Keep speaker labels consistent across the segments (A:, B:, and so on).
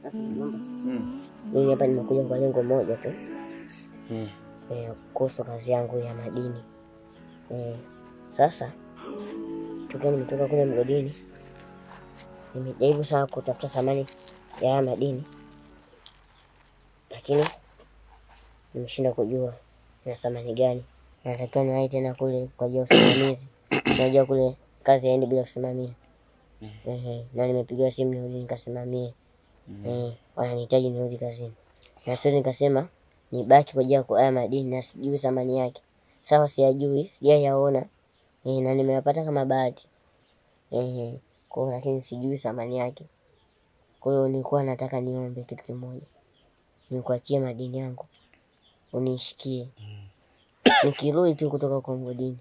A: Sasa mjomba, mimi hapa nimekuja kwa lengo moja tu kuhusu kazi yangu ya madini. Sasa tokea nimetoka kule mgodini, nimejaribu sana kutafuta thamani ya haya madini, lakini nimeshindwa kujua ina thamani gani. Natakiwa niwahi tena kule kwa ajili ya usimamizi. Unajua kule kazi haiendi bila kusimamia. Ehe, na nimepigiwa simu nirudi nikasimamie. Wananihitaji nirudi kazini. Na siwezi nikasema nibaki kwa ajili ya haya madini na sijui thamani yake. Sawa, siyajui, sijayaona. Na nimeyapata kama bahati. Kwa hiyo lakini sijui thamani yake. Kwa hiyo nilikuwa nataka niombe kitu kimoja. Nikuachie madini yangu. Unishikie. Nikirudi tu kutoka kwa mgodini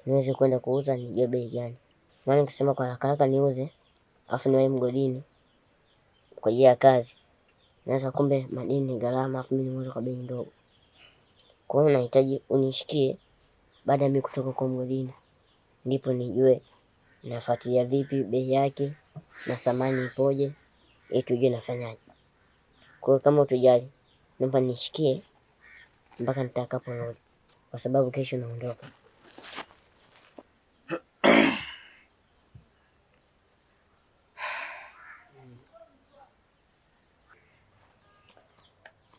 A: niweze kwenda kuuza nijue bei gani. Maana nikisema kwa haraka haraka niuze afu niwahi mgodini kwa ajili ya kazi, naweza kumbe madini ni gharama afu mimi niuze kwa bei ndogo. Kwa hiyo nahitaji unishikie baada ya mimi kutoka kwa mgodini, ndipo nijue nafuatilia vipi bei yake na thamani ipoje, ili tujue nafanyaje. Kwa hiyo kama utujali, naomba nishikie mpaka nitakaporudi, kwa sababu kesho naondoka.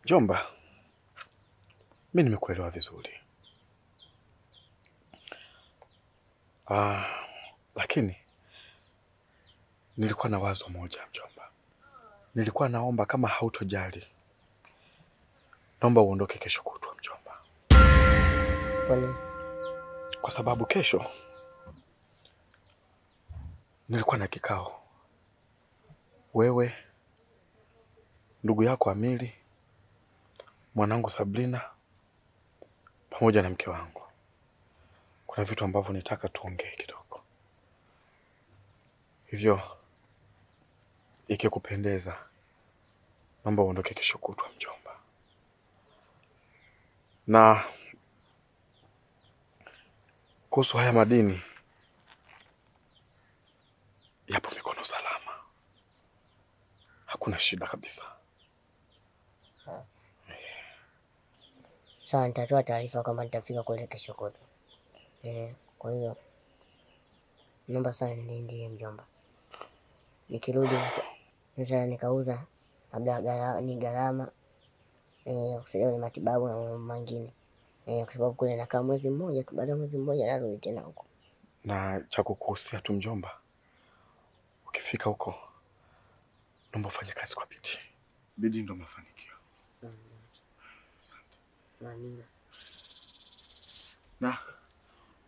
B: Jomba, mi nimekuelewa vizuri. Ah, lakini nilikuwa na wazo moja mjomba. Nilikuwa naomba kama hautojali, naomba uondoke kesho kutwa mjomba,
A: Kwa nini?
B: kwa sababu kesho nilikuwa na kikao, wewe, ndugu yako Amili, mwanangu Sabrina pamoja na mke wangu. Kuna vitu ambavyo nitaka tuongee kidogo, hivyo ikikupendeza, naomba uondoke kesho kutwa mjomba. Na kuhusu haya madini, yapo mikono salama, hakuna shida kabisa.
A: Sawa, nitatoa taarifa kwamba nitafika kule kesho kutwa. Kwa hiyo naomba sana nilindie mjomba. Nikirudi naweza nikauza labda ni gharama kusaidia kwenye matibabu na mambo mengine. Kwa sababu kule nakaa mwezi mmoja tu, baada ya mwezi mmoja narudi tena huko.
B: Na cha kukuhusia tu mjomba, ukifika huko naomba ufanye kazi kwa bidii. Bidii ndo mafanikio. Asante.
A: Amina.
B: Na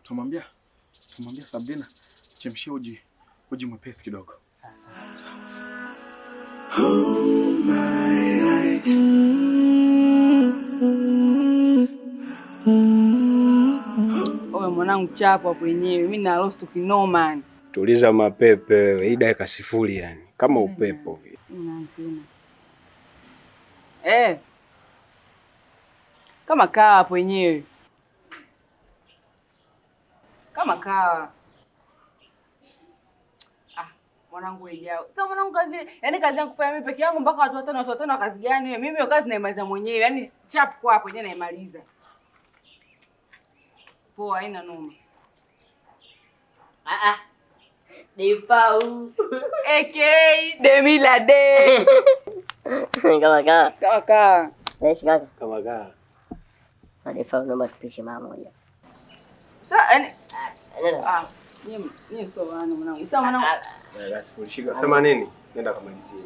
B: tumwambia Sabrina chemshie uji mwepesi kidogo.
A: Sawa sawa.
C: Oh my light.
D: Oye mwanangu chapo hapo wenyewe. Mimi na lost kinoma yani.
E: Tuliza mapepe wewe, hii dakika 0 yani. Kama upepo vile.
D: Una tena. Kama kaa hapo wenyewe. Kama kaa. Ah, mwanangu ejao. Sasa mwanangu kazi, yani kazi yangu kufanya mimi peke yangu mpaka watu watano, watu watano kazi gani wewe? Mimi hiyo kazi naimaliza mwenyewe. Yaani chap kwa hapo yenyewe naimaliza. Poa, haina noma.
A: Ah ah. Dipau.
D: AKA Demila De.
A: Kama kaa.
D: Kama kaa.
A: Naishi kaka.
E: Kama kaa.
A: Dipau, naomba tupishe mara moja.
D: Sasa yani
A: Nenda.
D: ah, nyie sio wana mwanangu. Sasa mwanangu.
E: Basi ulishika. Sema nini? Nenda kamalizie.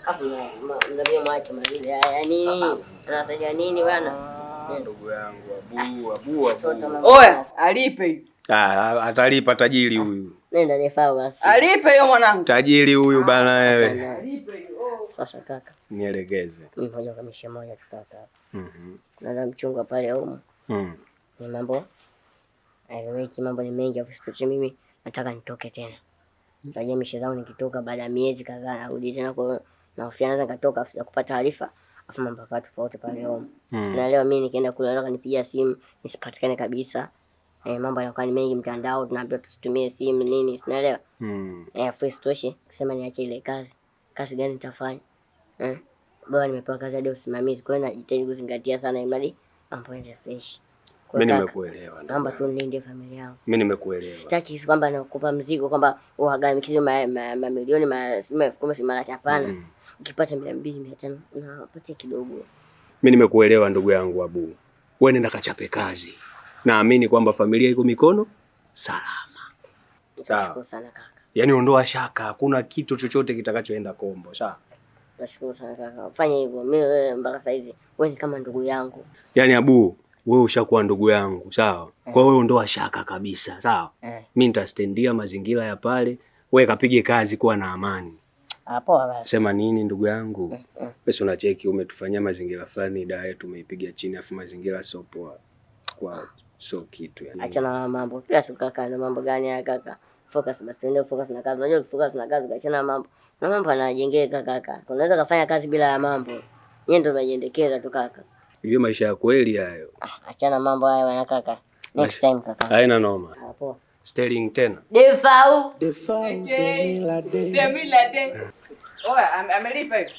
A: Afu mnabia mwache malize haya nini? Tunafanya nini bwana?
E: Ndugu yangu Abu, Abu, Abu.
D: Oya, alipe.
E: Ah, atalipa tajiri huyu.
A: Nenda Defau basi.
D: Alipe hiyo mwanangu.
E: Tajiri huyu bana wewe.
D: Alipe hiyo. Oh.
A: Sasa kaka.
E: Nielekeze.
A: Mimi moja kwa mishe moja tu kaka. Kuna mchungwa pale huko. Ni mambo haeleweki, mambo ni mengi, afu sisi mimi nataka nitoke tena. Sasa mishe zangu nikitoka baada ya miezi kadhaa narudi tena, kwa hiyo nahofia naweza nikatoka afu kupata taarifa afu mambo yakawa tofauti pale home. Sina leo mimi nikienda kule nataka nipigia simu nisipatikane kabisa. Mambo yanakuwa ni mengi mtandao, tunaambiwa tusitumie simu nini, si unaelewa? Afu isitoshe kusema niache ile kazi. Kazi gani nitafanya? Bora nimepewa kazi hadi usimamizi. Kwa hiyo najitahidi kuzingatia sana imradi mambo yaende fresh. Kwa
E: Mimi
A: kaka,
E: nimekuelewa.
A: Naomba tu nilinde familia yangu.
E: Mimi nimekuelewa.
A: Sitaki kwamba nakupa mzigo kwamba uhagamkize mamilioni 10,000 si mara, hapana. Ukipata 200, 500 unapatia kidogo.
E: Mimi nimekuelewa ndugu yangu Abu. Wewe nenda kachape kazi. Naamini kwamba familia iko mikono salama.
A: Nashukuru sana kaka.
E: Yaani ondoa shaka, hakuna kitu chochote kitakachoenda kombo, sawa?
A: Nashukuru sana kaka. Fanya hivyo. Mimi wewe mpaka saa hizi wewe ni kama ndugu yangu.
E: Yaani Abu, wewe ushakuwa ndugu yangu, sawa? Kwa hiyo wewe ondoa shaka kabisa, sawa? Mimi nitastendia mazingira ya pale, wewe kapige kazi kuwa na amani.
A: Poa basi.
E: Sema nini ndugu yangu? Wewe unacheki umetufanyia mazingira fulani, dawa yetu umeipiga chini afu mazingira sio poa. Kwa sio kitu yani.
A: Achana na mambo. Kila siku kaka na mambo gani haya kaka? Focus basi, tuende focus na kazi. Unajua ukifocus na kazi ukaachana na mambo. Na mambo yanajengeka kaka. Unaweza kufanya kazi bila ya mambo. Yeye ndio unajiendekeza tu kaka.
E: Hiyo maisha ya kweli hayo.
A: Achana mambo haya bwana kaka. Next time kaka.
E: Haina noma.
A: Poa.
E: Sterling tena.
A: Defau.
C: Defau Demila de.
D: Demila de. Oya, amelipa hivi.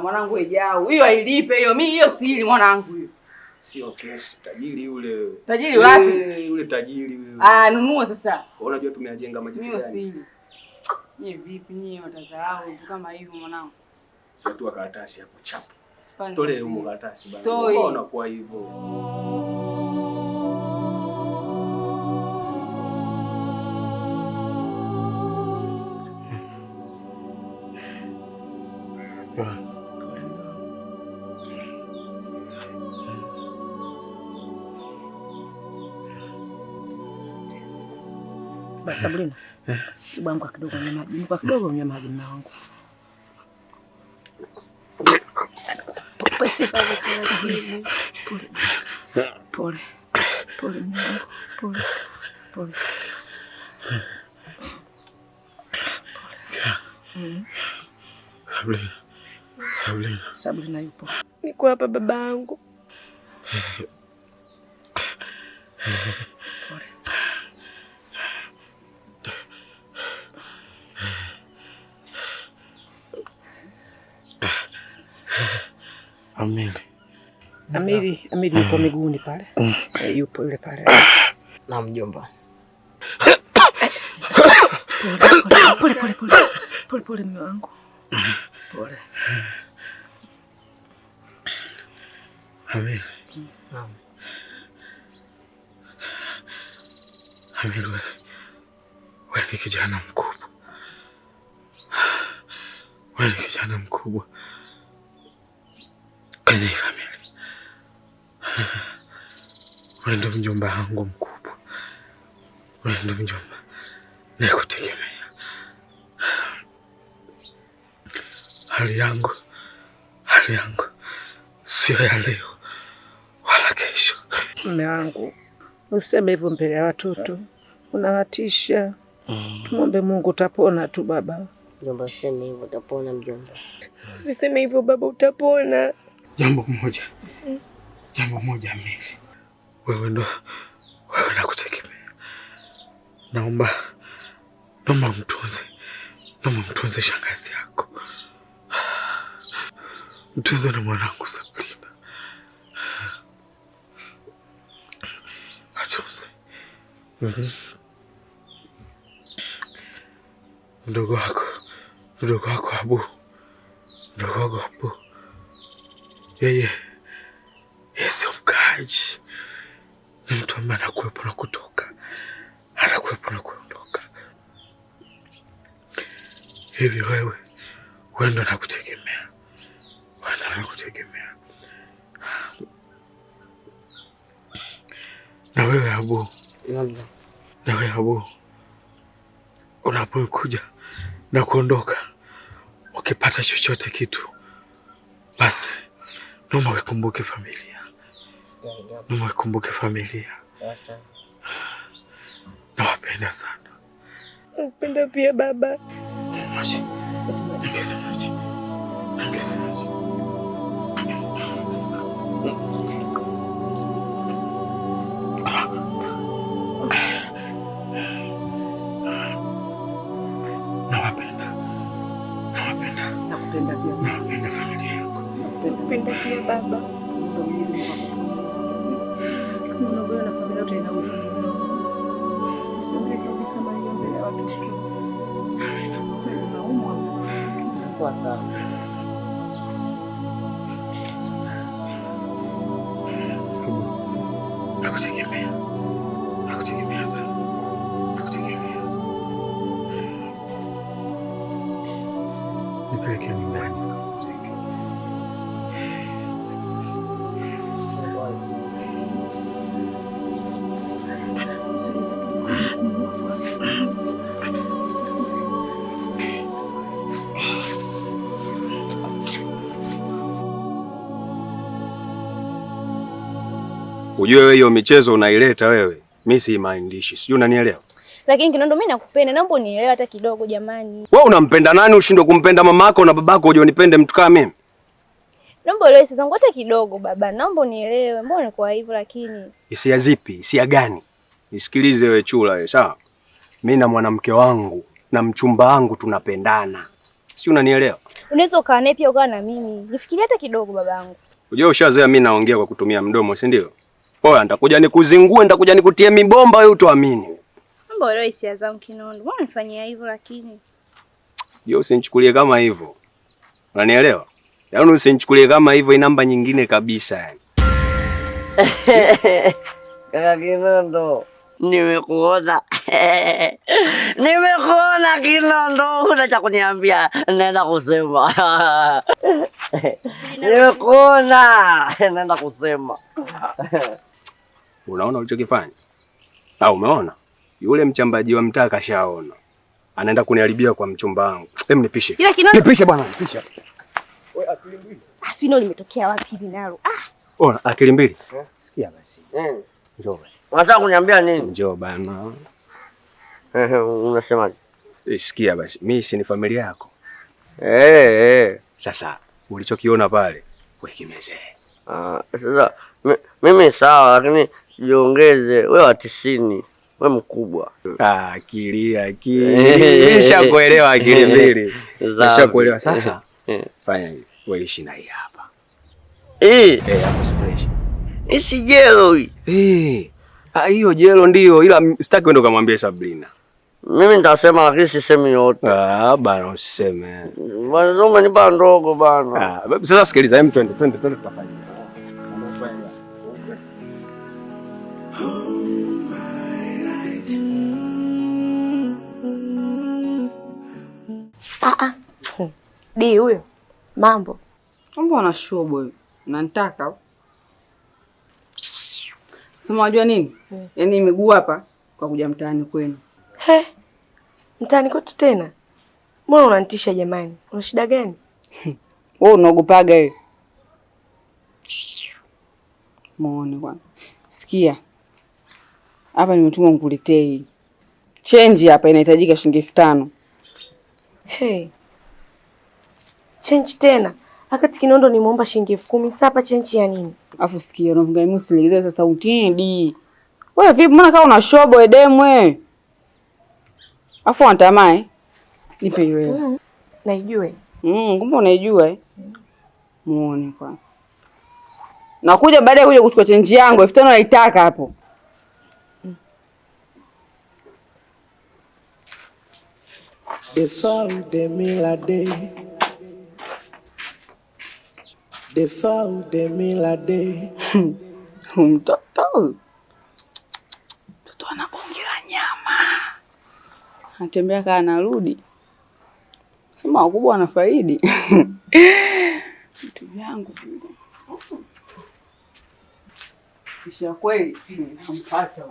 D: Mwanangu ejao. Hiyo ailipe hiyo. Mimi hiyo siri mwanangu hiyo.
E: Sio kesi, tajiri yule.
D: Tajiri wapi?
E: Yule tajiri wewe.
D: Nunua sasa.
E: Unajua tumeajenga majengo
D: Mimi
E: gani?
D: siri. Nyie vipi nyie watadharau vitu kama hivyo mwanangu?
E: Watu wa karatasi hapo chapu. Tole humo karatasi bana.
D: Mbona
E: unakuwa hivyo?
F: Basi Sabrina, hebu amka kidogo unywe maji. Amka kidogo unywe maji mume wangu. Pole. Pole. Pole mume wangu. Pole. Pole.
B: Sabrina. Sabrina.
F: Sabrina yupo.
G: Niko hapa babangu.
F: Pole.
B: Amiri.
F: Amiri yupo miguuni pale. Yupo yule pale.
A: Na mjomba.
F: Pole pole pole. Pole pole mume wangu. Pole.
B: Amiri.
A: Naam.
B: Amiri, wewe ni kijana mkubwa. Wewe ni kijana mkubwa kwenye familia. Wewe ndio mjomba wangu mkubwa. Wewe ndio mjomba nakutegemea. Hali yangu sio ya leo wala kesho.
F: Mume wangu, useme hivyo mbele ya watoto, unawatisha. Tumwombe Mungu utapona tu baba.
A: Mjomba, usiseme hivyo, utapona mjomba.
G: Usiseme hivyo baba, utapona.
B: Jambo moja Amiri, wewe ndo nakutegemea. Naomba mtunze shangazi yako. Mtunze na mwanangu Sabrina. Atunze. Mdogo wako Abu. Yeye sio mkaaji. Ni mtu ambaye anakuwepo na kutoka. Anakuwepo na kuondoka. Hivi wewe ndo nakutegemea. Wewe ndo nakutegemea. Na wewe Abu. Na wewe Abu. Unapokuja na kuondoka, ukipata chochote kitu, basi naomba uikumbuke familia. Naomba uikumbuke familia. Nawapenda sana.
G: Nakupenda pia baba.
B: Maji. Ongeza maji. Ongeza maji.
G: Nakupenda pia baba.
F: Kama na familia yote ina huzuni. Usiongee kauli kama hiyo mbele ya watoto. Kweli unaumwa.
A: Kwa sawa.
B: Nakutegemea. Nakutegemea sana. Nakutegemea. Nipeleke nyumbani nikapumzike.
E: Ujue wewe hiyo michezo unaileta wewe. Mimi si maandishi. Sijui unanielewa?
H: Lakini Kinondo, mimi nakupenda, naomba unielewe hata kidogo jamani.
E: Wewe unampenda nani ushindwe kumpenda mamako na babako uje unipende mtu kama mimi?
H: Naomba uelewe hisia zangu hata kidogo baba, naomba unielewe. Mbona unakuwa hivyo lakini?
E: Hisia zipi? Hisia gani? Nisikilize wewe chula wewe, sawa? Mimi na mwanamke wangu na mchumba wangu tunapendana. Sijui unanielewa?
H: Unaweza ukaa naye pia ukawa na mimi. Nifikirie hata kidogo babangu.
E: Unajua ushazoea mimi naongea kwa kutumia mdomo, si ndio? Poa, nitakuja nikuzingue, nitakuja nikutie mibomba wewe utoamini.
H: Naomba uelewe hisia zangu Kinondo. Mbona unanifanyia hivyo lakini?
E: Je, usinichukulie kama hivyo. Unanielewa? Yaani usinichukulie kama hivyo, namba nyingine kabisa yani.
A: Kaka Kinondo, nimekuona. Nimekuona Kinondo, huna cha kuniambia, naenda kusema. Nimekuona, naenda kusema.
E: Unaona ulichokifanya? Au umeona? Yule mchambaji wa mtaa kashaona. Anaenda kuniharibia kwa mchumba wangu. Hem, nipishe.
H: Ila Kinondo,
E: Nipishe bwana, nipishe. Wewe akili mbili.
H: Sio limetokea wapi hili nalo? Ah,
E: Ona akili mbili. Sikia basi. Njoo basi.
A: Unataka kuniambia nini?
E: Njoo bana.
A: Unasemaje?
E: Sikia basi, mimi si ni familia yako. Sasa ulichokiona pale wewe kimezee.
A: Sasa mimi sawa, lakini jiongeze wewe wa 90, wewe mkubwa.
E: Akili akili. Nishakuelewa akili mbili. Nishakuelewa sasa. Fanya hivi, wewe ishi na hii hapa. Hapo si fresh.
A: Isi jelo hii.
E: Hiyo jelo ndio, ila sitaki uende ukamwambie Sabrina.
A: Mimi nitasema lakini sisemi yote.
E: Bana usiseme.
A: Bwana umenipa ndogo bana.
E: Sasa sikiliza, hem twende tutafanya.
G: Di huyo. Mambo.
D: Mbona una shobo wewe? Unanitaka? Sema unajua nini? Yaani miguu hapa kwa kuja mtaani kwenu.
G: He. Mtaani kwetu tena? Mbona unanitisha jamani? Una shida gani?
D: Wewe unaogopaga wewe? Muone bwana. Sikia. Hapa nimetumwa nikuletee hii. Change hapa inahitajika shilingi 5000.
G: Hey. Change tena? Akati Kinondo nimuomba shilingi 10,000, sasa hapa change ya nini?
D: Afu sikia, unafunga mimi usinilegeze sasa sauti. Wewe vipi, mbona kama una shobo edemu wewe? Afu unatamaa eh? Nipe hiyo wewe.
G: Naijue.
D: Kumbe unaijua eh? Muone kwa. Nakuja baada ya kuja kuchukua change yangu 5000 naitaka hapo. Mtoto. Mtoto anabongela nyama. Anatembea kaa anarudi. Sema wakubwa wanafaidi. Vitu vyangu vile. Kisha kweli nampata.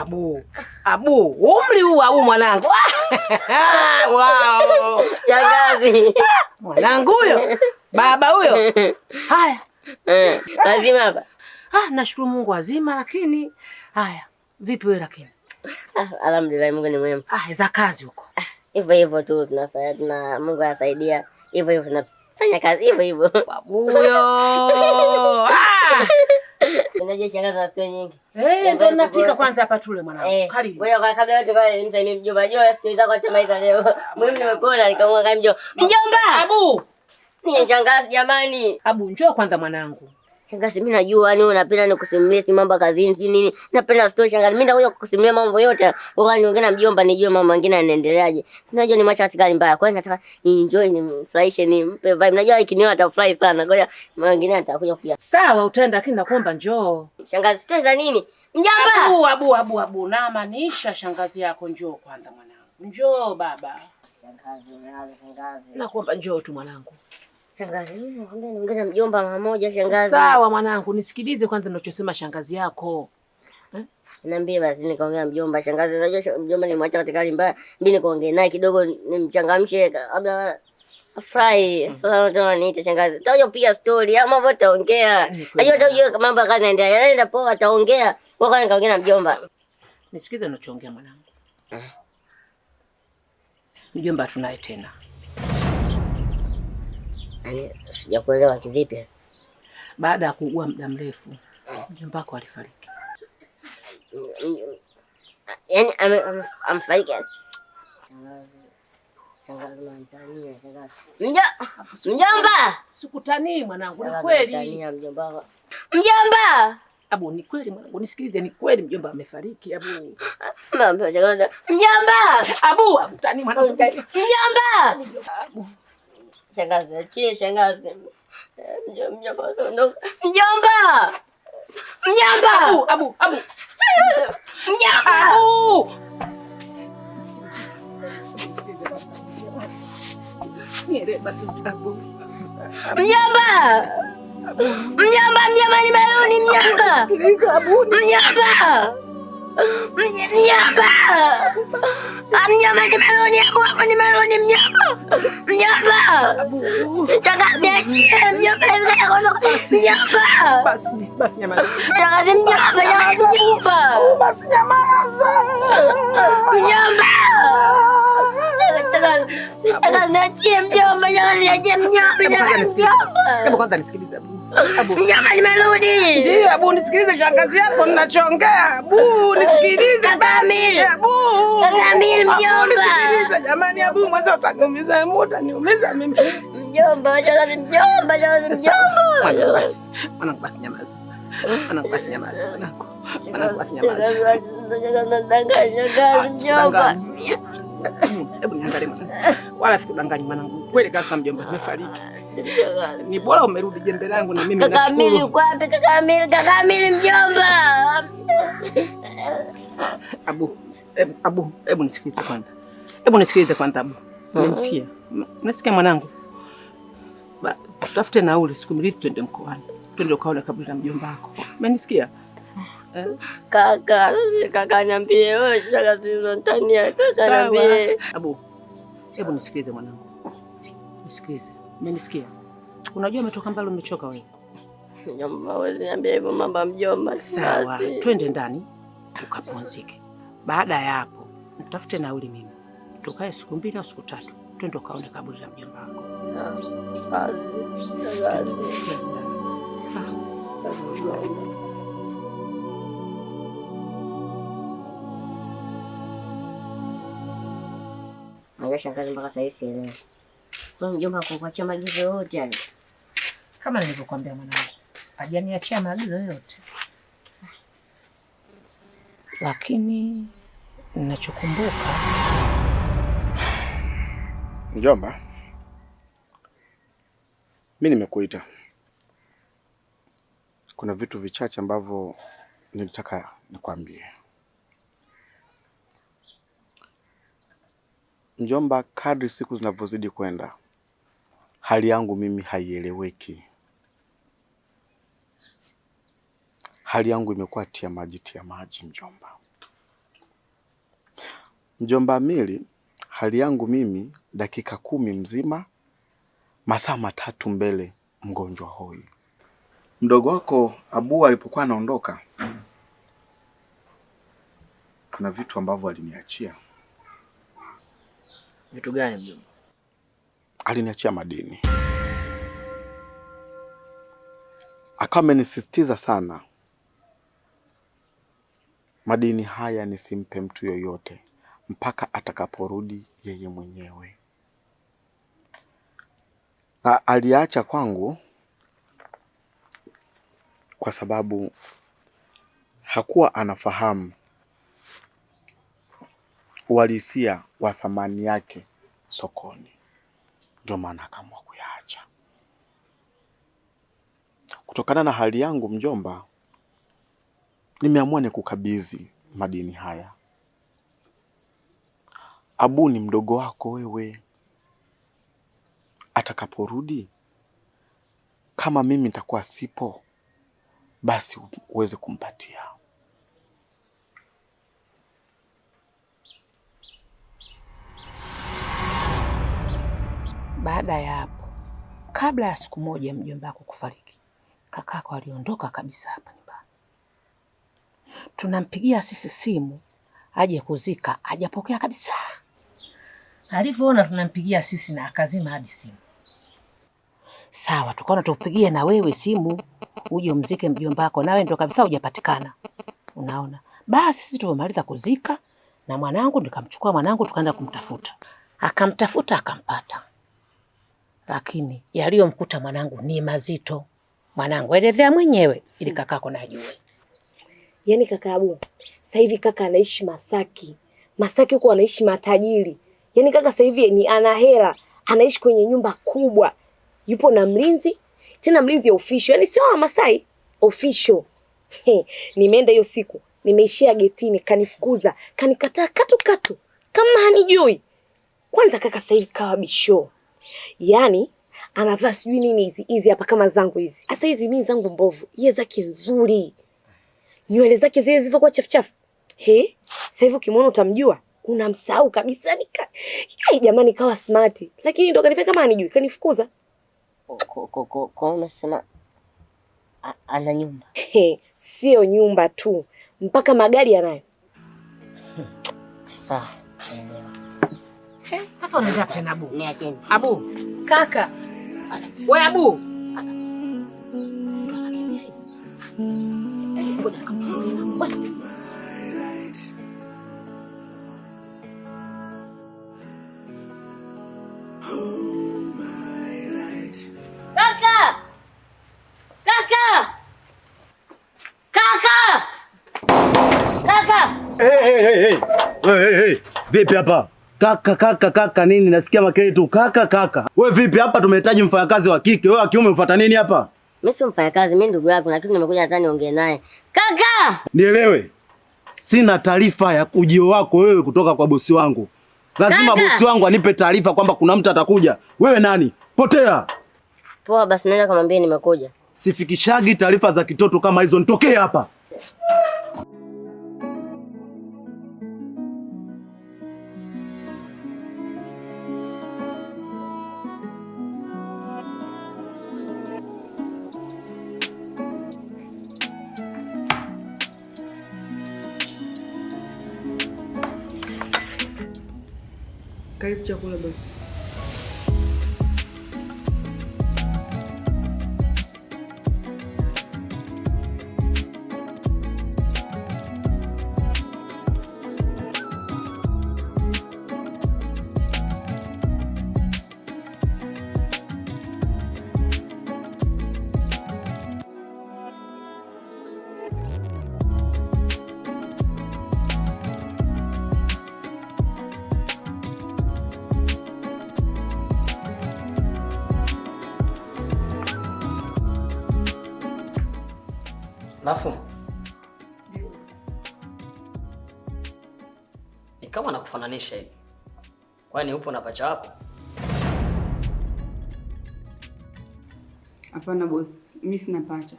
F: Abu. Abu, umri huu Abu mwanangu. Wow.
A: Shangazi.
F: Mwanangu huyo. Baba huyo. Haya.
A: Wazima hapa.
F: Ah, nashukuru Mungu wazima lakini haya, vipi wewe lakini?
A: Ah, alhamdulillah Mungu ni mwema.
F: Ah, za kazi huko.
A: Hivyo hivyo tu tuna Mungu anasaidia. Hivyo hivyo tunafanya kazi hivyo hivyo.
F: Babu huyo. Ah!
A: Unajua shangazi na sio nyingi.
F: Eh, ndio napika kwanza hapa tule mwanangu. Karibu.
A: Wewe kwa kabla yote kwa nimsalimie mjomba. Jua sitoweza kwa tamaliza leo. Muhimu nimekuona nikamwona kama mjomba. Mjomba!
F: Abu.
A: Ni shangazi jamani.
F: Abu njoo kwanza mwanangu.
A: Shangazi mimi najua yani unapenda nikusimulie si mambo kazini si nini. Napenda story shangazi. Mimi nitakuja kukusimulia mambo yote. Wewe niongee na mjomba nijue mambo mengine yanaendeleaje. Si unajua ni macha katika hali mbaya. Kwa hiyo nataka ni enjoy nimfurahishe nimpe vibe. Najua ikiniona atafurahi sana. Ngoja mambo mengine atakuja kuja.
F: Sawa utaenda lakini nakuomba njoo.
A: Shangazi story za nini? Mjomba!
F: Abu abu abu abu namaanisha shangazi yako njoo kwanza mwanangu. Njoo baba.
A: Shangazi umeanza shangazi.
F: Nakuomba njoo tu mwanangu.
A: Shangazi, mimi nakwambia niongee na mjomba mara moja shangazi.
F: Sawa mwanangu, nisikilize kwanza ninachosema shangazi yako.
A: Niambie basi nikaongea mjomba shangazi. Unajua mjomba nimwacha katika hali mbaya. Mimi nikaongea naye kidogo nimchangamshe labda afurahi. Sasa ndio niite shangazi. Tutakuja kupiga story ama mambo tutaongea. Najua utajua mambo kazi yanaendelea. Yanaenda poa ataongea. Kwa hiyo nikaongea na mjomba.
F: Nisikilize ninachoongea mwanangu. Mjomba tunaye tena.
A: Yaani sijakuelewa kivipi?
F: Baada ya kuugua muda mrefu, mjomba wako alifariki.
A: Yaani amfariki. Shangazi unanitania shangazi. Mjomba!
F: Sikutanii mwanangu, ni kweli.
A: Mjomba. Mjomba!
F: Abu ni kweli mwanangu, nisikilize, ni kweli mjomba amefariki Abu.
A: Mama shangazi. Mjomba!
F: Abu, abu tani mwanangu.
A: Mjomba!
F: Abu.
A: Shangazi, achie shangazi. Mjomba, mjomba. Mjomba!
F: Abu, abu, abu.
A: Mjomba!
F: Abu.
A: Mjomba! Mjomba, mjomba ni maruni mjomba. Mjomba! Mjomba! Mjomba ni maruni, abu ni maruni mjomba. Mjomba! Shangazi achie mjomba mjomba.
F: Basi, basi nyamaza.
A: Shangazi mjomba, shangazi mjomba.
F: Basi nyamaza.
A: Mjomba! Shangazi achie mjomba, shangazi achie mjomba, shangazi mjomba.
F: Hebu kwanza nisikilize Abu. Abu.
A: Mjomba nimerudi.
F: Ndiyo Abu, nisikilize shangazi yako ninachoongea. Abu, nisikilize basi. Abu.
A: Kaka Amil mjomba.
F: Nisikilize jamani Abu, mwanzo utaniumiza, utaniumiza mimi.
A: Mjomba, shangazi mjomba, shangazi mjomba.
F: Mwanangu basi. Mwanangu basi nyamaza. Mwanangu basi nyamaza. Mwanangu. Mwanangu basi nyamaza.
A: Shangazi mjomba.
F: Hebu niangalie mwanangu. Wala sikudanganyi mwanangu. Kweli kabisa mjomba amefariki. Ni bora umerudi jembe langu na mimi
A: Kaka Amil
F: nashukuru.
A: yuko wapi? Kaka Amil, Kaka Amil mjomba.
F: Abu, Abu, hebu nisikilize kwanza. Hebu nisikilize kwanza Abu. Unanisikia? Unasikia mwanangu? Tutafute nauli siku mbili twende mkoani. Twende ukaone kaburi la mjomba wako. Umenisikia?
A: Kaka, kaka niambie wewe shangazi unanitania. Kaka niambie.
F: Abu, hebu nisikilize mwanangu. Nisikilize. Umenisikia? Unajua umetoka mbali umechoka wewe.
A: Mjomba wewe niambie hivyo mambo mjomba.
F: Sawa, twende ndani ukapumzike. Baada ya hapo, mtafute nauli mimi. Tukae siku mbili au siku tatu. Twende ukaone kaburi la mjomba wako.
A: Najua shangazi mpaka sasa hivi sielewi. Kwa mjomba kukuachia maagizo yote yani.
F: Kama nilivyokuambia mwanangu, hajaniachia maagizo yote. Lakini ninachokumbuka
B: Mjomba, mimi nimekuita. Kuna vitu vichache ambavyo nilitaka nikwambie. Mjomba, kadri siku zinavyozidi kwenda, hali yangu mimi haieleweki. Hali yangu imekuwa tia maji mjomba. Mjomba Amili, hali yangu mimi dakika 10 mzima, masaa 3 mbele mgonjwa hoi. Mdogo wako Abu alipokuwa anaondoka, kuna vitu ambavyo aliniachia.
I: Vitu gani mjomba?
B: Aliniachia madini. Akawa amenisisitiza sana madini haya nisimpe mtu yoyote mpaka atakaporudi yeye mwenyewe. Na aliacha kwangu kwa sababu hakuwa anafahamu uhalisia wa thamani yake sokoni. Ndio maana akaamua kuyaacha. Kutokana na hali yangu mjomba, nimeamua nikukabidhi madini haya. Abu ni mdogo wako wewe. Atakaporudi, kama mimi nitakuwa sipo, basi uweze kumpatia.
F: Baada ya hapo, kabla ya siku moja mjomba wako kufariki, kakako aliondoka kabisa hapa nyumbani. Tunampigia sisi simu aje kuzika, hajapokea kabisa. Alivyoona tunampigia sisi na akazima hadi simu. Sawa, tukaona tupigie na wewe simu uje umzike mjomba wako, nawe ndio kabisa hujapatikana. Unaona? Basi sisi tulivyomaliza kuzika na mwanangu, nikamchukua mwanangu tukaenda kumtafuta. Akamtafuta akampata. Lakini yaliyomkuta mwanangu ni mazito. Mwanangu elezea mwenyewe ili kakako na ajue.
G: Yaani kaka Abu, sasa hivi kaka anaishi Masaki. Masaki huko anaishi matajiri. Yaani kaka sasa hivi ni ana hela, anaishi kwenye nyumba kubwa. Yupo na mlinzi, tena mlinzi official. Yaani sio wa Masai, official. Nimeenda hiyo siku, nimeishia getini, kanifukuza, kanikataa katu katu kama hanijui. Kwanza kaka sasa hivi kawa bisho. Yaani anavaa sijui nini hizi hizi hapa kama zangu hizi. Sasa hizi mimi zangu mbovu, yeye zake nzuri. Nywele zake zile zilivyokuwa chafu chafu. He, sasa hivi ukimwona utamjua, unamsahau kabisa. Ai jamani, kawa smart. Lakini ndo kanifanya kama hanijui, kanifukuza.
A: Kwa unasema ana nyumba?
G: He, sio nyumba tu, mpaka magari anayo.
A: Sawa.
F: Sasa unaenda tena Abu.
A: Niacheni.
F: Abu, kaka. Wewe Abu.
A: Kaka! Kaka! Kaka! Kaka!
J: Hey, hey, hey, hey. Hey, hey, hey. Vipi hapa? Kaka kaka kaka nini? Nasikia makelele tu kaka kaka. Wewe vipi hapa? Tumehitaji mfanyakazi wa kike. Wewe wa kiume umefuata nini hapa?
A: Mimi sio mfanyakazi, mimi ndugu yako, lakini nimekuja nataka niongee naye. Kaka!
J: Nielewe. Sina taarifa ya ujio wako wewe kutoka kwa bosi wangu. Lazima
A: kaka,
J: bosi wangu anipe taarifa kwamba kuna mtu atakuja. Wewe nani? Potea.
A: Poa basi, nenda kamwambie nimekuja.
J: Sifikishagi taarifa za kitoto kama hizo. Nitokee hapa.
D: Karibu chakula basi.
I: Alafu ni kama nakufananisha hivi, kwani upo na pacha wako?
D: Hapana boss, mimi sina pacha.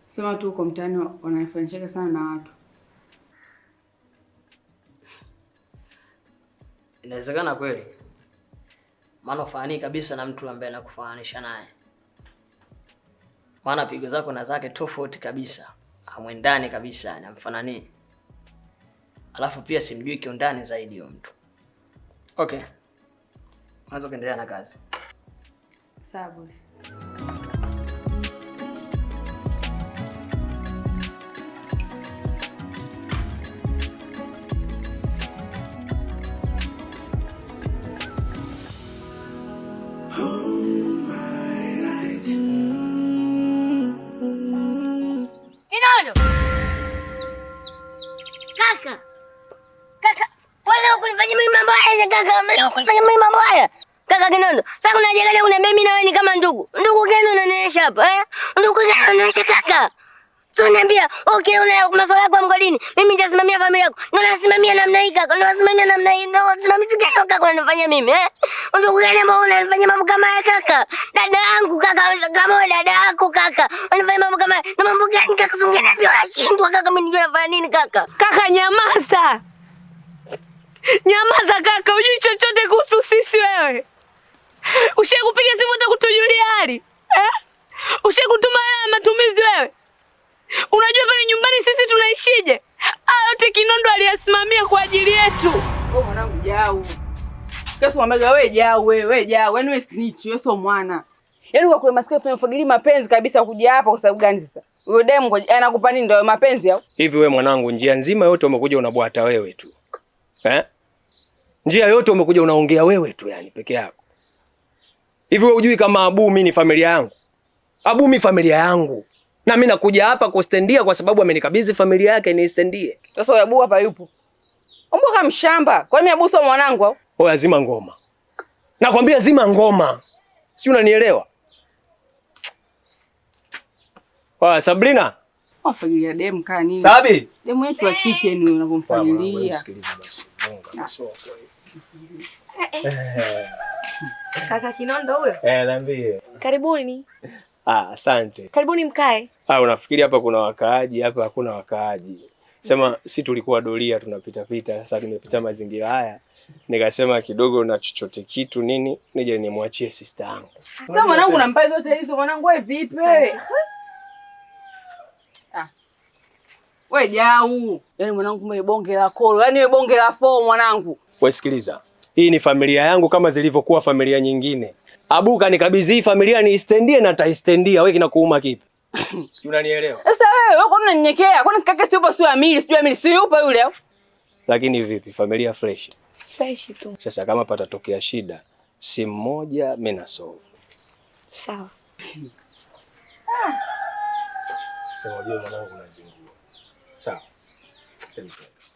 D: Sema tu uko mtaani wananifanishaga sana na watu.
I: Inawezekana kweli. Maana ufanani kabisa na mtu ambaye nakufananisha naye. Maana pigo zako na zake tofauti kabisa. Hamwendani kabisa, namfanani. Alafu pia simjui kiundani zaidi huyo mtu. Okay. Unaweza kuendelea na kazi.
D: Sawa boss.
A: Kinondo! Kaka! Kaka, kwa leo kunifanyia mimi mambo haya kaka, leo kunifanyia mimi mambo haya. Kaka Kinondo, sasa kuna haja gani uniambia mimi na wewe ni kama ndugu? Ndugu gani unanionyesha hapa eh? Ndugu gani unanionyesha kaka? Sio niambia, okay, una masuala yako ya mgodini. Mimi nitasimamia familia yako. Ndio nasimamia namna hii kaka. Ndio nasimamia namna hii. Ndio nasimamia gani kaka unanifanyia mimi eh? Ndugu gani ambao unanifanyia mambo kama haya kaka? Dada yangu kaka, kama wewe dada yako kaka. Unanifanyia mambo kama haya. Na mambo gani kaka? Usingeniambia unashindwa kaka, mimi nijue nafanya nini kaka?
G: Kaka nyamaza. Nyamaza kaka, hujui chochote kuhusu sisi wewe. Ushawahi kupiga simu hata kutujulia hali? Eh? Ushawahi kutuma hela ya matumizi wewe? Unajua pale nyumbani sisi tunaishije? Haya yote Kinondo aliyasimamia kwa ajili yetu.
D: Wewe mwanangu jau. Kesho mwambia wewe jau wewe, wewe jau, yaani wewe snitch, wewe sio mwana. Yaani kwa kule masikio fanya ufagili mapenzi kabisa kuja hapa kwa sababu gani sasa? Huyo demu anakupa nini ndio mapenzi au?
E: Hivi wewe mwanangu njia nzima yote umekuja unabwata wewe tu. Eh? Njia yote umekuja unaongea wewe tu yani peke yako. Hivi wewe hujui kama Abu mimi ni familia yangu? Abu mimi familia yangu. Na mimi nakuja hapa kustendia kwa sababu amenikabidhi familia yake niistendie.
D: Sasa huyo Abu hapa yupo. Mbona kama mshamba? Kwa nini Abu sio mwanangu au?
E: Oya zima ngoma. Nakwambia zima ngoma. Si unanielewa? Oya Sabrina.
D: Wafagilia demu kaa nini?
E: Sabi.
D: Demu yetu wa kike ni unavyomfagilia.
E: Sikiliza basi. Mungu sio kweli.
G: Kaka Kinondo huyo?
E: Eh, niambie.
G: Karibuni.
E: Ah, asante.
G: Karibuni mkae.
E: Ah, unafikiri hapa kuna wakaaji? Hapa hakuna wakaaji. Sema si tulikuwa doria tunapita pita, sasa nimepita mazingira haya. Nikasema kidogo na chochote kitu nini nije nimwachie sister yangu.
D: Sasa mwanangu unampa zote hizo mwanangu wewe vipi wewe? Ah. Wewe jau. Yaani mwanangu kumbe bonge la kolo. Yaani wewe bonge la fo mwanangu.
E: Wewe sikiliza. Hii ni familia yangu kama zilivyokuwa familia nyingine. Abu kanikabidhi hii familia niistendie na nitaistendia. Wewe kinakuuma kipi? Sijui unanielewa.
D: Sasa wewe kwa nini unanyenyekea? Kwani kaka si yupo sio Amiri, sijui Amiri si yupo yule au?
E: Lakini vipi familia fresh?
G: Fresh tu.
E: Sasa kama patatokea shida, simu moja mimi na solve.
G: Sawa.
E: Sasa unajua mwanangu unazingua. Sawa.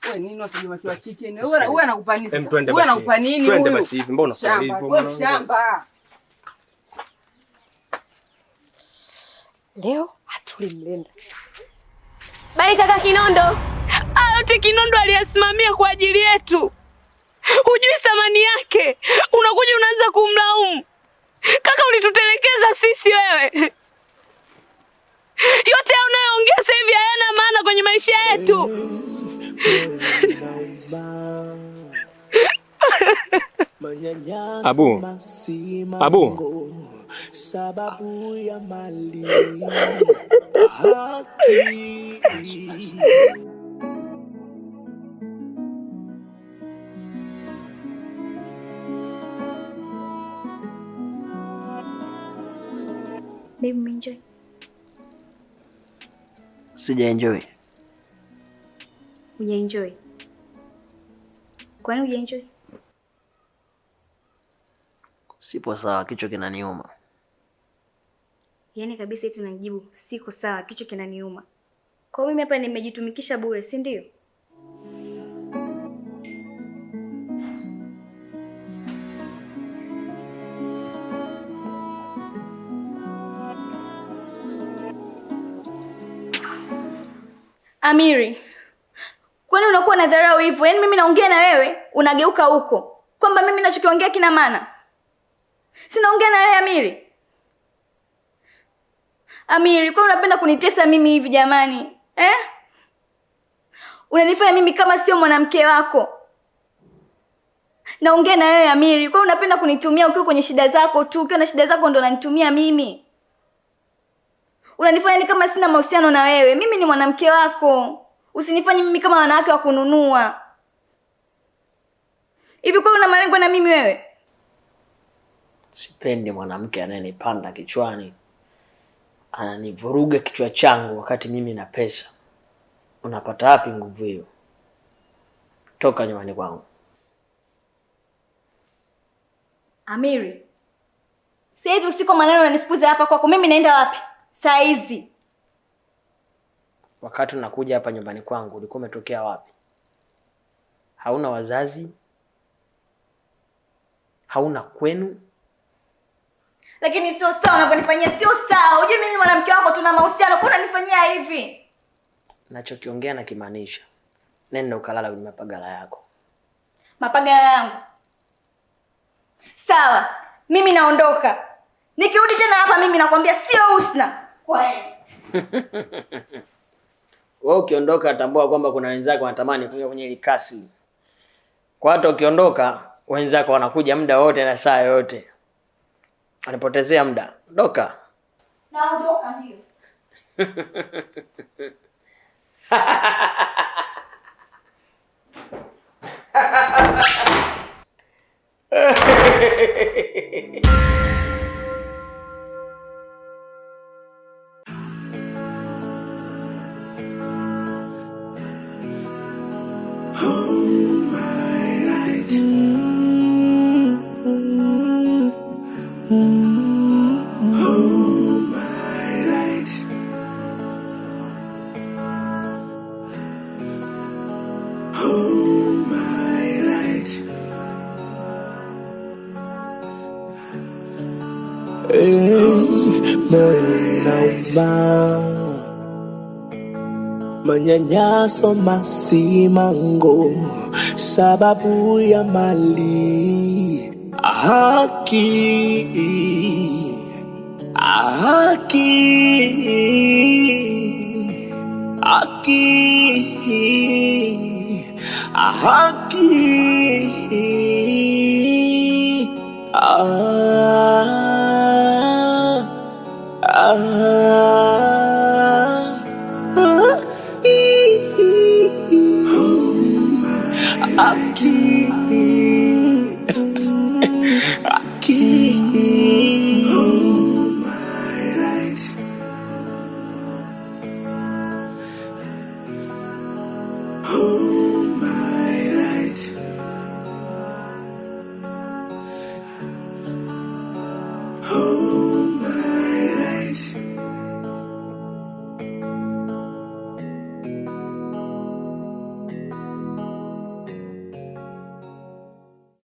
D: Wewe nini wapiga macho wa kike? Wewe anakupa nini?
E: Wewe
D: anakupa nini?
E: Twende basi hivi, mbona unafanya hivyo mwanangu?
D: Shamba.
G: Leo hatulimlinda. Bali kaka Kinondo. Haya yote Kinondo aliyasimamia kwa ajili yetu. Hujui thamani yake. Unakuja unaanza kumlaumu. Kaka ulitutelekeza sisi wewe. Yote unayoongea sasa hivi hayana maana kwenye maisha yetu.
E: Abu. Abu.
C: Sababu ya mali haki.
H: Baby, umeenjoy?
I: Sija enjoy.
H: Hujaenjoy? Kwani hujaenjoy?
I: Sipo sawa, kichwa kinaniuma.
H: Yaani kabisa eti unanijibu siko sawa, kichwa kinaniuma. Kwa hiyo mimi hapa nimejitumikisha bure, si ndio? Amiri, kwani unakuwa na dharau hivyo? Yaani mimi naongea na wewe, unageuka huko. Kwamba mimi ninachokiongea kina maana. Sinaongea na wewe Amiri. Amiri, kwani unapenda kunitesa mimi hivi jamani? Eh? Unanifanya mimi kama sio mwanamke wako. Naongea na wewe Amiri. Kwa unapenda kunitumia ukiwa kwenye shida zako tu. Ukiwa na shida zako ndo unanitumia mimi. Unanifanya ni kama sina mahusiano na wewe. Mimi ni mwanamke wako. Usinifanye mimi kama wanawake wa kununua. Hivi kweli una malengo na mimi wewe?
I: Sipendi mwanamke anayenipanda kichwani, ananivuruga kichwa changu wakati mimi na pesa. Unapata wapi nguvu hiyo? Toka nyumbani kwangu.
H: Amiri, saizi usiku maneno unanifukuza hapa kwako, mimi naenda wapi saizi?
I: Wakati unakuja hapa nyumbani kwangu ulikuwa umetokea wapi? Hauna wazazi? Hauna kwenu?
H: Lakini sio sawa unavyonifanyia, sio sawa. Unajua mimi ni mwanamke wako, tuna mahusiano, kwa unanifanyia hivi?
I: Nachokiongea na kimaanisha. Nenda ukalala kwenye mapagala yako.
H: Mapagala yangu? Sawa, mimi naondoka. Nikirudi tena hapa mimi nakwambia sio Husna. Kwaheri.
I: Wewe ukiondoka tambua kwamba kuna wenzako wanatamani kuingia kwenye ile kasi. Kwa hata ukiondoka wenzako wanakuja muda wote na saa yoyote. Anipotezea muda. Ondoka.
H: Naondoka ndio.
C: Moyo unauma, manyanyaso, masimango, sababu ya mali, haki, haki, haki, haki. Ah, ah.